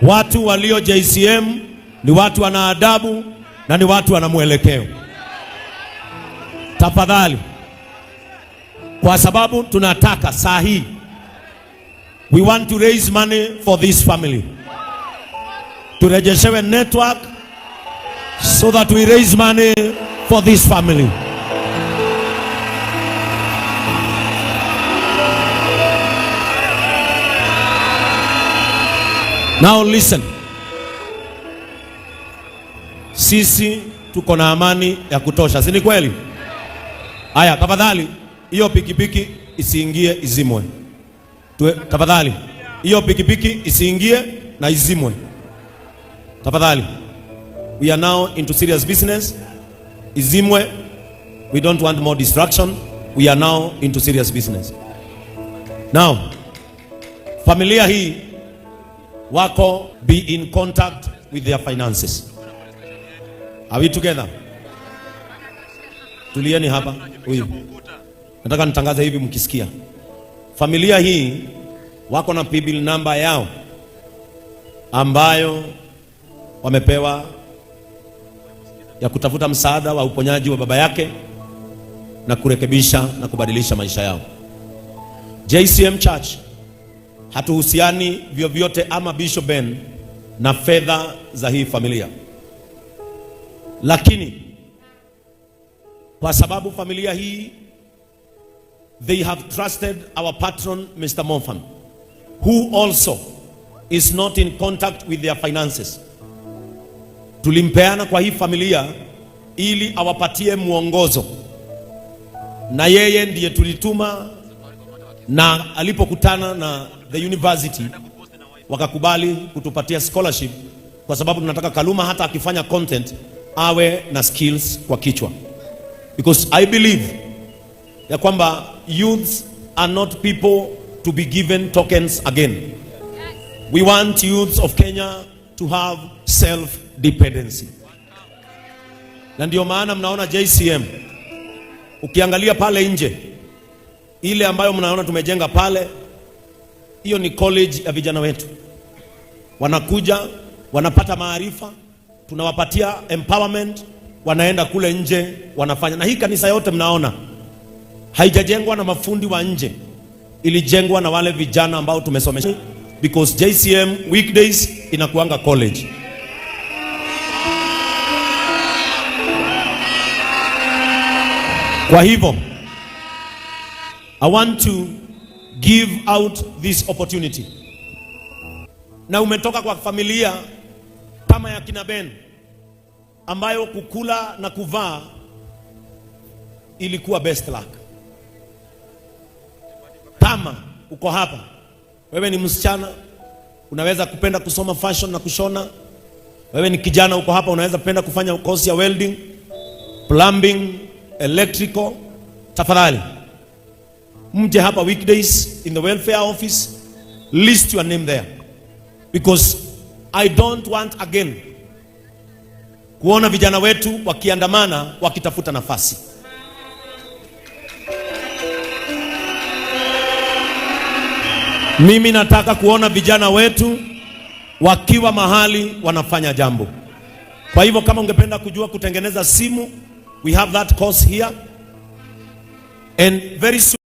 Watu walio JCM ni watu wana adabu na ni watu wana mwelekeo. Tafadhali, kwa sababu tunataka saa hii, we want to raise money for this family, turejeshewe network so that we raise money for this family. Now listen, sisi tuko na amani ya kutosha, si ni kweli? Haya, tafadhali hiyo pikipiki isiingie izimwe. Tafadhali hiyo pikipiki isiingie na izimwe tafadhali. We are now into serious business. Izimwe, we don't want more distraction. We are now into serious business. Now, familia hii wako be in contact with their finances. Are we together? Tulieni hapa. Huyu nataka nitangaze hivi mkisikia, familia hii wako na paybill number yao ambayo wamepewa ya kutafuta msaada wa uponyaji wa baba yake na kurekebisha na kubadilisha maisha yao. JCM Church hatuhusiani vyovyote ama Bishop Ben na fedha za hii familia, lakini kwa sababu familia hii, they have trusted our patron Mr. Mofan, who also is not in contact with their finances. Tulimpeana kwa hii familia ili awapatie mwongozo, na yeye ndiye tulituma, na alipokutana na the university wakakubali kutupatia scholarship, kwa sababu tunataka Kaluma hata akifanya content awe na skills kwa kichwa, because I believe ya kwamba youths are not people to be given tokens again. We want youths of Kenya to have self dependency, na ndio maana mnaona JCM, ukiangalia pale nje, ile ambayo mnaona tumejenga pale, hiyo ni college ya vijana wetu. Wanakuja wanapata maarifa, tunawapatia empowerment, wanaenda kule nje wanafanya. Na hii kanisa yote mnaona haijajengwa na mafundi wa nje, ilijengwa na wale vijana ambao tumesomesha, because JCM weekdays inakuanga college. Kwa hivyo I want to give out this opportunity. Na umetoka kwa familia kama ya kina Ben ambayo kukula na kuvaa ilikuwa best luck. Kama uko hapa, wewe ni msichana, unaweza kupenda kusoma fashion na kushona. Wewe ni kijana uko hapa, unaweza kupenda kufanya course ya welding, plumbing, electrical. Tafadhali mje hapa weekdays in the welfare office, list your name there, because I don't want again kuona vijana wetu wakiandamana wakitafuta nafasi. Mimi nataka kuona vijana wetu wakiwa mahali wanafanya jambo. Kwa hivyo kama ungependa kujua kutengeneza simu, we have that course here and very soon.